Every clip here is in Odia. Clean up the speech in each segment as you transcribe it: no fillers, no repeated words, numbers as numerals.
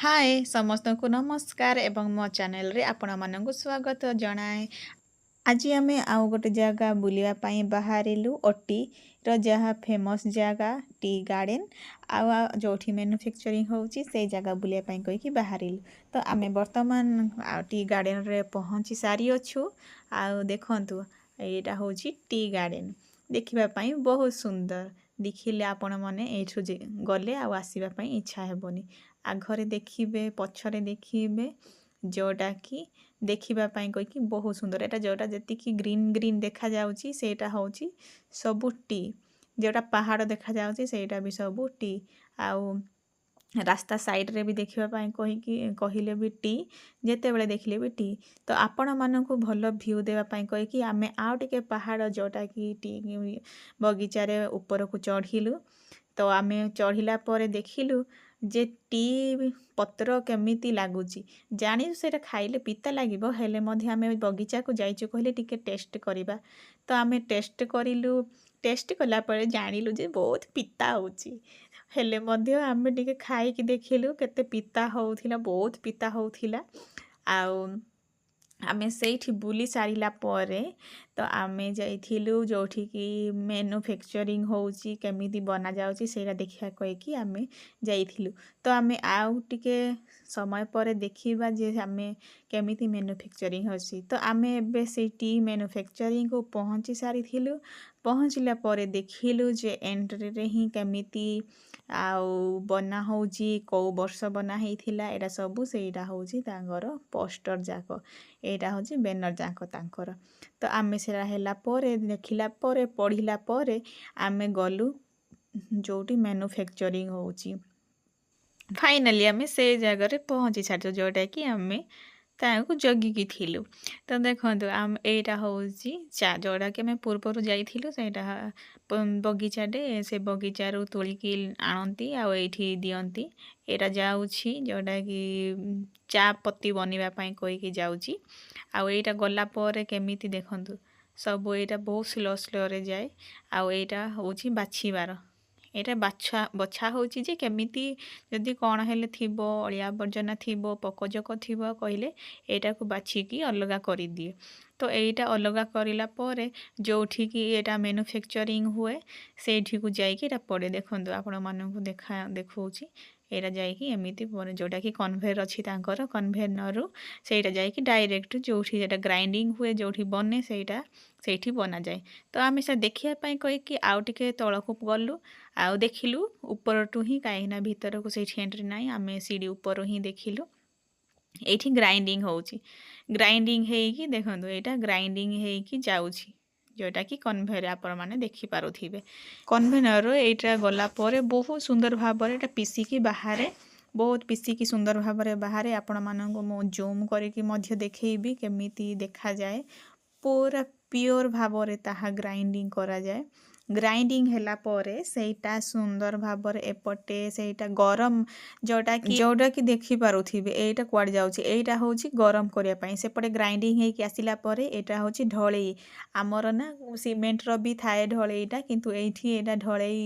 ହାଏ, ସମସ୍ତଙ୍କୁ ନମସ୍କାର ଏବଂ ମୋ ଚ୍ୟାନେଲରେ ଆପଣମାନଙ୍କୁ ସ୍ୱାଗତ ଜଣାଏ। ଆଜି ଆମେ ଆଉ ଗୋଟେ ଜାଗା ବୁଲିବା ପାଇଁ ବାହାରିଲୁ, ଓଟିର ଯାହା ଫେମସ୍ ଜାଗା ଟି ଗାର୍ଡ଼େନ୍ ଆଉ ଯେଉଁଠି ମ୍ୟାନୁଫ୍ୟାକ୍ଚରିଂ ହେଉଛି, ସେଇ ଜାଗା ବୁଲିବା ପାଇଁ କହିକି ବାହାରିଲୁ। ତ ଆମେ ବର୍ତ୍ତମାନ ଆଉ ଟି ଗାର୍ଡ଼େନରେ ପହଞ୍ଚି ସାରିଅଛୁ। ଆଉ ଦେଖନ୍ତୁ, ଏଇଟା ହେଉଛି ଟି ଗାର୍ଡ଼େନ୍, ଦେଖିବା ପାଇଁ ବହୁତ ସୁନ୍ଦର। ଦେଖିଲେ ଆପଣମାନେ ଏଇଠୁ ଯେ ଗଲେ ଆଉ ଆସିବା ପାଇଁ ଇଚ୍ଛା ହେବନି। ଆଗରେ ଦେଖିବେ, ପଛରେ ଦେଖିବେ, ଯେଉଁଟାକି ଦେଖିବା ପାଇଁ କହିକି ବହୁତ ସୁନ୍ଦର। ଏଇଟା ଯେଉଁଟା ଯେତିକି ଗ୍ରୀନ୍ ଗ୍ରୀନ୍ ଦେଖାଯାଉଛି, ସେଇଟା ହେଉଛି ସବୁ ଟି। ଯେଉଁଟା ପାହାଡ଼ ଦେଖାଯାଉଛି, ସେଇଟା ବି ସବୁ ଟି। ଆଉ ରାସ୍ତା ସାଇଡ଼ରେ ବି ଦେଖିବା ପାଇଁ କହିକି କହିଲେ ବି ଟି, ଯେତେବେଳେ ଦେଖିଲେ ବି ଟି। ତ ଆପଣମାନଙ୍କୁ ଭଲ ଭ୍ୟୁ ଦେବା ପାଇଁ କହିକି ଆମେ ଆଉ ଟିକେ ପାହାଡ଼, ଯେଉଁଟାକି ଟି ବଗିଚାରେ ଉପରକୁ ଚଢ଼ିଲୁ। ତ ଆମେ ଚଢ଼ିଲା ପରେ ଦେଖିଲୁ ଯେ ଟି ପତ୍ର କେମିତି ଲାଗୁଛି। ଜାଣିଛୁ ସେଇଟା ଖାଇଲେ ପିତା ଲାଗିବ, ହେଲେ ମଧ୍ୟ ଆମେ ବଗିଚାକୁ ଯାଇଛୁ କହିଲେ ଟିକେ ଟେଷ୍ଟ କରିବା। ତ ଆମେ ଟେଷ୍ଟ କରିଲୁ। ଟେଷ୍ଟ କଲା ପରେ ଜାଣିଲୁ ଯେ ବହୁତ ପିତା ହେଉଛି। ହେଲେ ମଧ୍ୟ ଆମେ ଟିକେ ଖାଇକି ଦେଖିଲୁ କେତେ ପିତା ହେଉଥିଲା। ବହୁତ ପିତା ହେଉଥିଲା। ଆଉ ଆମେ ସେଇଠି ବୁଲି ସାରିଲା ପରେ ତ ଆମେ ଯାଇଥିଲୁ ଯେଉଁଠିକି ମ୍ୟାନୁଫ୍ୟାକ୍ଚରିଂ ହେଉଛି, କେମିତି ବନାଯାଉଛି ସେଇଟା ଦେଖିବା କହିକି ଆମେ ଯାଇଥିଲୁ। ତ ଆମେ ଆଉ ଟିକେ ସମୟ ପରେ ଦେଖିବା ଯେ ଆମେ କେମିତି ମ୍ୟାନୁଫ୍ୟାକ୍ଚରିଂ ହେଉଛି। ତ ଆମେ ଏବେ ସେଇ ଟି ମ୍ୟାନୁଫ୍ୟାକ୍ଚରିଂକୁ ପହଞ୍ଚି ସାରିଥିଲୁ। ପହଞ୍ଚିଲା ପରେ ଦେଖିଲୁ ଯେ ଏଣ୍ଟ୍ରିରେ ହିଁ କେମିତି ଆଉ ବନା ହେଉଛି, କେଉଁ ବର୍ଷ ବନା ହେଇଥିଲା, ଏଇଟା ସବୁ। ସେଇଟା ହେଉଛି ତାଙ୍କର ପୋଷ୍ଟର ଯାକ, ଏଇଟା ହେଉଛି ବ୍ୟାନର ଯାକ ତାଙ୍କର। ତ ଆମେ ସେଇଟା ହେଲା ପରେ, ଦେଖିଲା ପରେ, ପଢ଼ିଲା ପରେ ଆମେ ଗଲୁ ଯେଉଁଠି ମ୍ୟାନୁଫ୍ୟାକ୍ଚରିଂ ହେଉଛି। ଫାଇନାଲି ଆମେ ସେ ଜାଗାରେ ପହଞ୍ଚି ସାରିଛୁ, ଯେଉଁଟାକି ଆମେ ତାକୁ ଜଗିକି ଥିଲୁ। ତ ଦେଖନ୍ତୁ, ଆମ ଏଇଟା ହେଉଛି ଚା, ଯେଉଁଟାକି ଆମେ ପୂର୍ବରୁ ଯାଇଥିଲୁ। ସେଇଟା ବଗିଚାଟେ, ସେ ବଗିଚାରୁ ତୋଳିକି ଆଣନ୍ତି ଆଉ ଏଇଠି ଦିଅନ୍ତି। ଏଇଟା ଯାଉଛି ଯେଉଁଟାକି ଚା ପତି ବନିବା ପାଇଁ କହିକି ଯାଉଛି। ଆଉ ଏଇଟା ଗଲା ପରେ କେମିତି ଦେଖନ୍ତୁ ସବୁ, ଏଇଟା ବହୁତ ସ୍ଲୋ ସ୍ଲୋରେ ଯାଏ। ଆଉ ଏଇଟା ହେଉଛି ବାଛିବାର, ଏଇଟା ବାଛା ବଛା ହେଉଛି ଯେ କେମିତି ଯଦି କ'ଣ ହେଲେ ଥିବ, ଅଳିଆ ଆବର୍ଜନା ଥିବ, ପୋକଜୋକ ଥିବ କହିଲେ ଏଇଟାକୁ ବାଛିକି ଅଲଗା କରିଦିଏ। ତ ଏଇଟା ଅଲଗା କରିଲା ପରେ ଯେଉଁଠିକି ଏଇଟା ମ୍ୟାନୁଫ୍ୟାକ୍ଚରିଂ ହୁଏ, ସେଇଠିକୁ ଯାଇକି ଏଇଟା ପଡ଼େ। ଦେଖନ୍ତୁ, ଆପଣମାନଙ୍କୁ ଦେଖାଉଛି, ଏଇଟା ଯାଇକି ଏମିତି ପରେ ଯେଉଁଟାକି କନଭେୟର ଅଛି ତାଙ୍କର, କନଭେୟରରୁ ସେଇଟା ଯାଇକି ଡାଇରେକ୍ଟ ଯେଉଁଠି ସେଇଟା ଗ୍ରାଇଣ୍ଡିଙ୍ଗ ହୁଏ, ଯେଉଁଠି ବନେ, ସେଇଟା ସେଇଠି ବନାଯାଏ। ତ ଆମେ ସେ ଦେଖିବା ପାଇଁ କହିକି ଆଉ ଟିକେ ତଳକୁ ଗଲୁ ଆଉ ଦେଖିଲୁ ଉପରଠୁ ହିଁ, କାହିଁକିନା ଭିତରକୁ ସେଇଠି ଏଣ୍ଟ୍ରି ନାହିଁ। ଆମେ ସିଡ଼ି ଉପରୁ ହିଁ ଦେଖିଲୁ ଏଇଠି ଗ୍ରାଇଣ୍ଡିଙ୍ଗ ହେଉଛି। ଗ୍ରାଇଣ୍ଡିଙ୍ଗ ହେଇକି ଦେଖନ୍ତୁ, ଏଇଟା ଗ୍ରାଇଣ୍ଡିଙ୍ଗ ହେଇକି ଯାଉଛି, ଯେଉଁଟାକି କନଭେୟର ଆପଣମାନେ ଦେଖିପାରୁଥିବେ। କନଭେୟର ଏଇଟା ଗଲା ପରେ ବହୁତ ସୁନ୍ଦର ଭାବରେ ଏଇଟା ପିସିକି ବାହାରେ, ବହୁତ ପିସିକି ସୁନ୍ଦର ଭାବରେ ବାହାରେ। ଆପଣମାନଙ୍କୁ ମୁଁ ଜୁମ୍ କରିକି ମଧ୍ୟ ଦେଖେଇବି କେମିତି ଦେଖାଯାଏ। ପୁରା ପିଓର ଭାବରେ ତାହା ଗ୍ରାଇଣ୍ଡିଙ୍ଗ କରାଯାଏ। ଗ୍ରାଇଣ୍ଡିଙ୍ଗ ହେଲା ପରେ ସେଇଟା ସୁନ୍ଦର ଭାବରେ ଏପଟେ ସେଇଟା ଗରମ, ଯେଉଁଟାକି ଦେଖିପାରୁଥିବେ। ଏଇଟା କୁଆଡ଼େ ଯାଉଛି? ଏଇଟା ହେଉଛି ଗରମ କରିବା ପାଇଁ। ସେପଟେ ଗ୍ରାଇଣ୍ଡିଙ୍ଗ ହେଇକି ଆସିଲା ପରେ ଏଇଟା ହେଉଛି ଢଳେଇ। ଆମର ନା ସିମେଣ୍ଟର ବି ଥାଏ ଢଳେଇଟା, କିନ୍ତୁ ଏଇଠି ଏଇଟା ଢଳେଇ,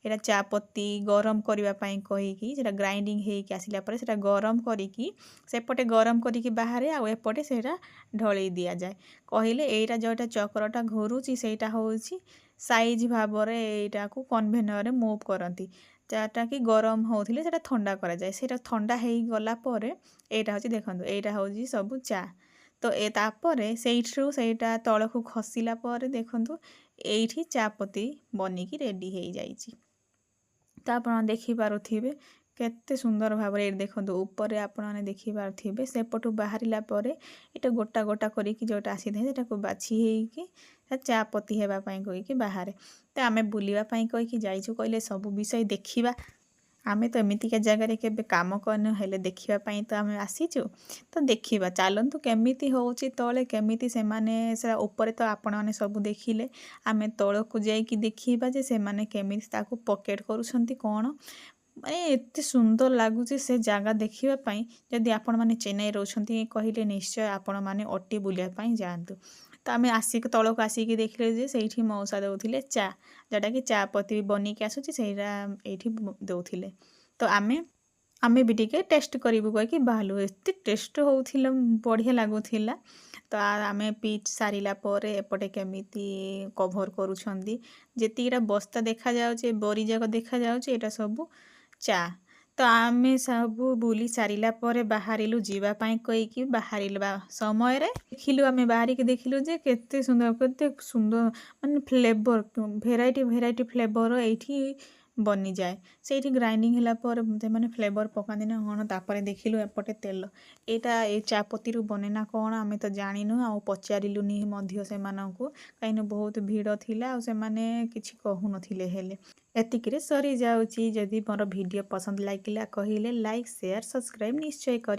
ଏଇଟା ଚା ପତି ଗରମ କରିବା ପାଇଁ କହିକି ସେଇଟା ଗ୍ରାଇଣ୍ଡିଙ୍ଗ ହେଇକି ଆସିଲା ପରେ ସେଇଟା ଗରମ କରିକି, ସେପଟେ ଗରମ କରିକି ବାହାରେ ଆଉ ଏପଟେ ସେଇଟା ଢଳେଇ ଦିଆଯାଏ। କହିଲେ ଏଇଟା ଯେଉଁଟା ଚକ୍ରଟା ଘୁରୁଛି, ସେଇଟା ହେଉଛି ସାଇଜ୍ ଭାବରେ ଏଇଟାକୁ କନଭେନରରେ ମୁଭ୍ କରନ୍ତି। ଯାହାଟା କି ଗରମ ହେଉଥିଲେ ସେଇଟା ଥଣ୍ଡା କରାଯାଏ। ସେଇଟା ଥଣ୍ଡା ହେଇଗଲା ପରେ ଏଇଟା ହେଉଛି, ଦେଖନ୍ତୁ, ଏଇଟା ହେଉଛି ସବୁ ଚା। ତ ଏ ତାପରେ ସେଇଥିରୁ ସେଇଟା ତଳକୁ ଖସିଲା ପରେ ଦେଖନ୍ତୁ, ଏଇଠି ଚା ପତି ବନିକି ରେଡ଼ି ହେଇଯାଇଛି। ତ ଆପଣ ଦେଖିପାରୁଥିବେ କେତେ ସୁନ୍ଦର ଭାବରେ। ଏଇଠି ଦେଖନ୍ତୁ, ଉପରେ ଆପଣମାନେ ଦେଖିପାରୁଥିବେ, ସେପଟୁ ବାହାରିଲା ପରେ ଏଇଟା ଗୋଟା ଗୋଟା କରିକି ଯେଉଁଟା ଆସିଥାଏ, ସେଟାକୁ ବାଛି ହେଇକି ଚା ପତି ହେବା ପାଇଁ କହିକି ବାହାରେ। ତ ଆମେ ବୁଲିବା ପାଇଁ କହିକି ଯାଇଛୁ କହିଲେ ସବୁ ବିଷୟ ଦେଖିବା। ଆମେ ତ ଏମିତିକା ଜାଗାରେ କେବେ କାମ କରିନୁ, ହେଲେ ଦେଖିବା ପାଇଁ ତ ଆମେ ଆସିଛୁ। ତ ଦେଖିବା ଚାଲନ୍ତୁ କେମିତି ହେଉଛି ତଳେ, କେମିତି ସେମାନେ ସେଟା। ଉପରେ ତ ଆପଣମାନେ ସବୁ ଦେଖିଲେ, ଆମେ ତଳକୁ ଯାଇକି ଦେଖିବା ଯେ ସେମାନେ କେମିତି ତାକୁ ପ୍ୟାକେଟ୍ କରୁଛନ୍ତି କ'ଣ। ମାନେ ଏତେ ସୁନ୍ଦର ଲାଗୁଛି ସେ ଜାଗା ଦେଖିବା ପାଇଁ। ଯଦି ଆପଣମାନେ ଚେନ୍ନାଇ ରହୁଛନ୍ତି କହିଲେ ନିଶ୍ଚୟ ଆପଣମାନେ ଓଟି ବୁଲିବା ପାଇଁ ଯାଆନ୍ତୁ। ତ ଆମେ ଆସିକି ତଳକୁ ଆସିକି ଦେଖିଲେ ଯେ ସେଇଠି ମଉସା ଦେଉଥିଲେ ଚା, ଯେଉଁଟାକି ଚା ପତି ବନିକି ଆସୁଛି, ସେଇଟା ଏଇଠି ଦେଉଥିଲେ। ତ ଆମେ ଆମେ ବି ଟିକେ ଟେଷ୍ଟ କରିବୁ କହିକି ବାହାରିଲୁ। ଏତେ ଟେଷ୍ଟ ହେଉଥିଲା, ବଢ଼ିଆ ଲାଗୁଥିଲା। ତ ଆମେ ପିଇ ସାରିଲା ପରେ ଏପଟେ କେମିତି କଭର୍ କରୁଛନ୍ତି। ଯେତିକିଟା ବସ୍ତା ଦେଖାଯାଉଛି, ବରି ଯାକ ଦେଖାଯାଉଛି, ଏଇଟା ସବୁ ଚା। ତ ଆମେ ସବୁ ବୁଲି ସାରିଲା ପରେ ବାହାରିଲୁ ଯିବା ପାଇଁ କହିକି। ବାହାରିବା ସମୟରେ ଦେଖିଲୁ, ଆମେ ବାହାରିକି ଦେଖିଲୁ ଯେ କେତେ ସୁନ୍ଦର, କେତେ ସୁନ୍ଦର, ମାନେ ଫ୍ଲେଭର୍, ଭେରାଇଟି ଭେରାଇଟି ଫ୍ଲେଭର୍ ଏଇଠି ବନିଯାଏ। ସେଇଠି ଗ୍ରାଇଣ୍ଡିଙ୍ଗ ହେଲା ପରେ ସେମାନେ ଫ୍ଲେଭର୍ ପକାନ୍ତି ନା କ'ଣ। ତାପରେ ଦେଖିଲୁ ଏପଟେ ତେଲ। ଏଇଟା ଏଇ ଚା ପତିରୁ ବନେ ନା କ'ଣ, ଆମେ ତ ଜାଣିନୁ ଆଉ ପଚାରିଲୁନି ମଧ୍ୟ ସେମାନଙ୍କୁ, କାହିଁକିନା ବହୁତ ଭିଡ଼ ଥିଲା ଆଉ ସେମାନେ କିଛି କହୁନଥିଲେ। ହେଲେ ଏତିକିରେ ସରିଯାଉଛି। ଯଦି ମୋର ଭିଡ଼ିଓ ପସନ୍ଦ ଲାଗିଲା କହିଲେ ଲାଇକ୍, ସେୟାର, ସବସ୍କ୍ରାଇବ୍ ନିଶ୍ଚୟ କରି